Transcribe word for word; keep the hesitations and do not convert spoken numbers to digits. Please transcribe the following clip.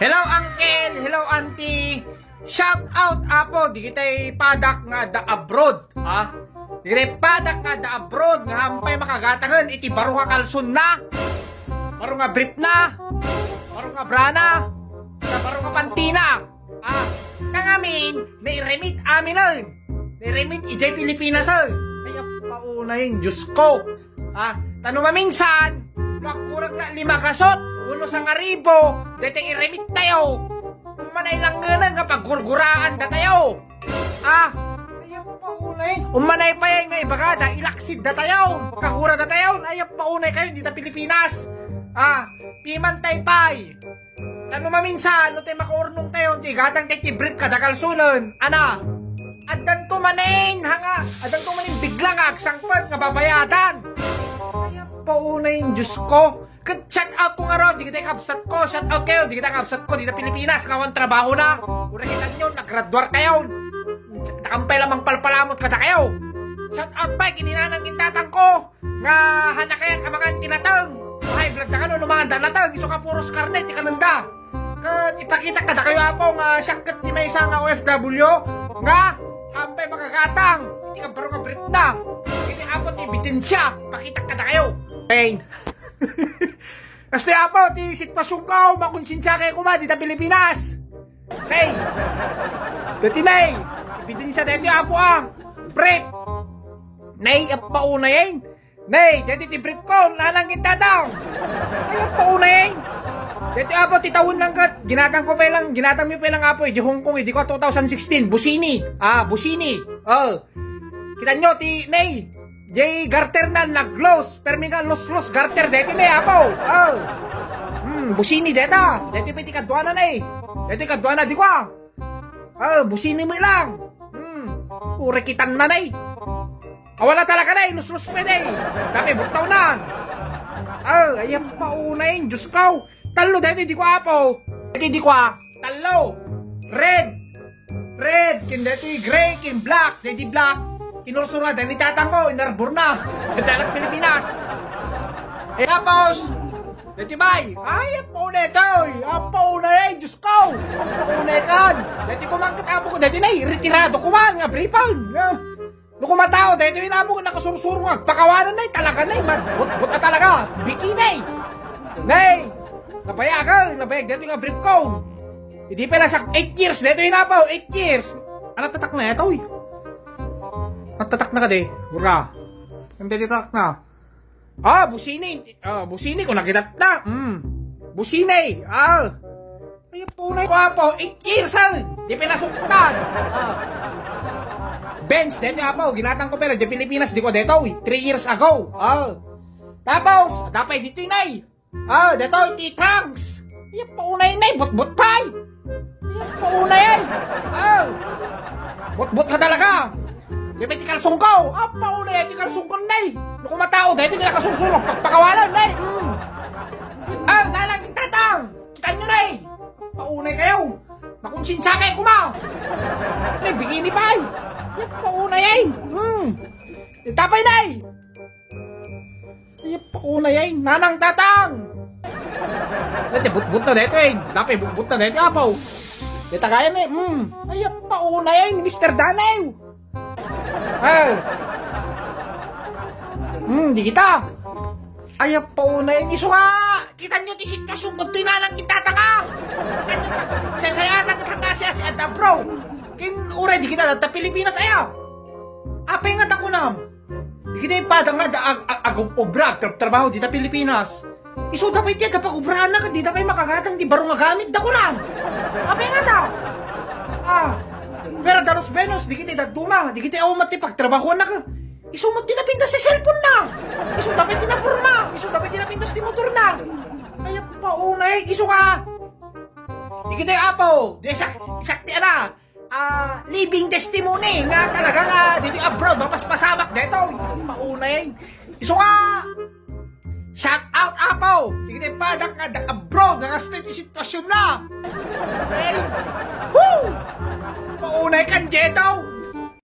Hello, uncle! Hello, auntie! Shout out, apo, digitay padak nga adda abroad, ha? Digitay padak nga adda abroad nga hampay makagatangen iti baro nga kalsonna, baro nga brief na, baro nga bra na, baro nga panty na. Ah, nangamin, nairemit aminen. Nairemit idiay Pilipinas, eh. Ay, apaunay, Diyos ko. Ah, ta no maminsan, no agkurang na lima ka sot, wenno sangaribo, daytay iremit tayo. Ummanay lang nga nga paggurguraan da tayo. Ah, ay, apaunay. Ummanay pa yan nga ibagada, ilaksid da tayo. Kagura da tayo. Ay, apaunay kayo, dita Pilipinas. Ah, pimantay pay. Ta no maminsan, no tay makaurnong tayo, ti gatang tay ti brief kada kalsonen. Ana, addanto manen, hanga, addanto manen bigla nga agsangpet nga babayadan. Ay, apaunay, Diyos ko. Ket shout out ko nga ro, digitay kabsat ko, shout out kayo, digitay kabsat ko, dita Pilipinas, nga awan trabaho na. Ura kita nyo, naggraduar kayo. Nakampay lamang palpalamot kada kayo. Shout out pa, kininanang kintatang ko. Nga hanakayan ka mangan ti nateng. High blood da kano, no mangan da nateng, isu ka puros karne, ti kanenda. Ket ipakitak kada kayo, apo, nga siak ket ti maysa nga O F W, nga hampay makagatang, ti kabaro nga brief na. Ini, apo, ti ebidensya, pakitak kada kayo. Pain. Kasta, apo, ti sitwasyon ko, makonsensia kayo kuma, dita Pilipinas. Nay! Dati, nay! Ebidensya dati, apo, ah! Brief! Nay, apaunay, eh! Nay, dati ti brief ko, nanang kintatang! Ay, apaunay, eh! Dati, apo, ti taon lang kat, ginatang ko pa lang, ginatang mi pa lang, apo, eh, di Hong Kong, eh, di ko, two thousand sixteen, Busini! Ah, Busini! Oh! Kita nyo, ti, nay! Jay garter na naglos, permi nga los-los garter deti ne, apo. Oh. Hmm, Busini deta. Deti pa ti kaduana na eh. Deti kaduana di kwa. Oh, Busini mo lang. Hmm. Ure kitan na na eh. Awala talaga na eh, los-los pa eh. Tapi burtawnan. Oh, ayan pa una eh, Diyos ko. Tallo deti di kwa, apo. Deti di kwa. Tallo. Red. Red, ken deti gray, ken black, deti black. Kinursura, dani tatangko, inarbor na. Sa dalat Pilipinas. Eh, tapos, deti bay, ay, apo na ito, eh. Apo na, eh, Diyos ko. Apo na, eh, kan. Deti kumangkit apo ko, deti na, eh, retirado ko man, nga bripan. Nga. No kumatao, deti yung apo ko, nakasursuro nga, pakawanan na, eh, talaga na, eh, man. But, but, ah, talaga, bikini, eh. Nay, nabayagan, nabayag, deti nga brief ko. Idi pala sa eight years, dito yun apo, eight years. Anak tatak na yato, eh. Anak tatak na ka, de. Hura. Ang dito tatak na. Ah, Busini. Ah, Busini ko nakitat na. Hmm. Busini. Ah. Ay, punay ko, apo. Eight years, ah. Di pinasuktan. Ah. Bench, dito, apo. Ginatang ko pala, di Pilipinas, di ko dito, eh. Three years ago. Ah. Tapos, dapat dito, inay. Ah, detoy ti tanks. Iya paunay nay, butbut pay. Iya paunay ay. Ah. Butbut ka talaga. Di ba ti kalsong ko? Ah, paunay ti kalsong ko nay. No kumatao, dahil ti nakasursuro, pagpakawalan nay. Hmm. Ah, nalang kita tang. Kita nyo nay. Paunay kayo. Makonsensia kayo kuma. Nay, bikini pay. Iya paunay ay. Hmm. Itapay nay. Ay, paunay ay, nanang tatang! Dati butbut na dito eh. Dapat butbut na dito, apaw. Dito kaya na eh. Mm. Ay, paunay ay, Mister Danaw. Ay. Mm, di kita. Ay, paunay ay, isu nga. Kita nyo ti sitwasyon ko, tinanang kita tanga. Kita nyo, sasayatan ka tanga siya si Adam, bro. Kin, uray, di kita, ta Pilipinas, ayaw. Apay nga takunam. Dagiti padang nga da-, ag-, ag-, agub-obra, tra-, trabaho dita Pilipinas. Isu da pay ti adda pagubraanna ket dida pay makagatang ti baro nga gamit da kunam. Apay nga ta? Ah, pero danos benos, dagiti dadduma, dagiti awan met ti pagtrabahoanna ket isu met ti napintas ti cellphone na. Isu da pay ti naporma, isu da pay ti napintas ti motor na. Kaya paunay, isu nga. Dagiti apo, di sak-, sakti ana. Ah, living testimony nga talaga nga dito abroad, mapaspasamak dito. Maunay. Isu nga, shout out, apo. Tignan padak nga da abroad, nga gusto iti sitwasyon na. Okay? Woo! Maunay kan dito.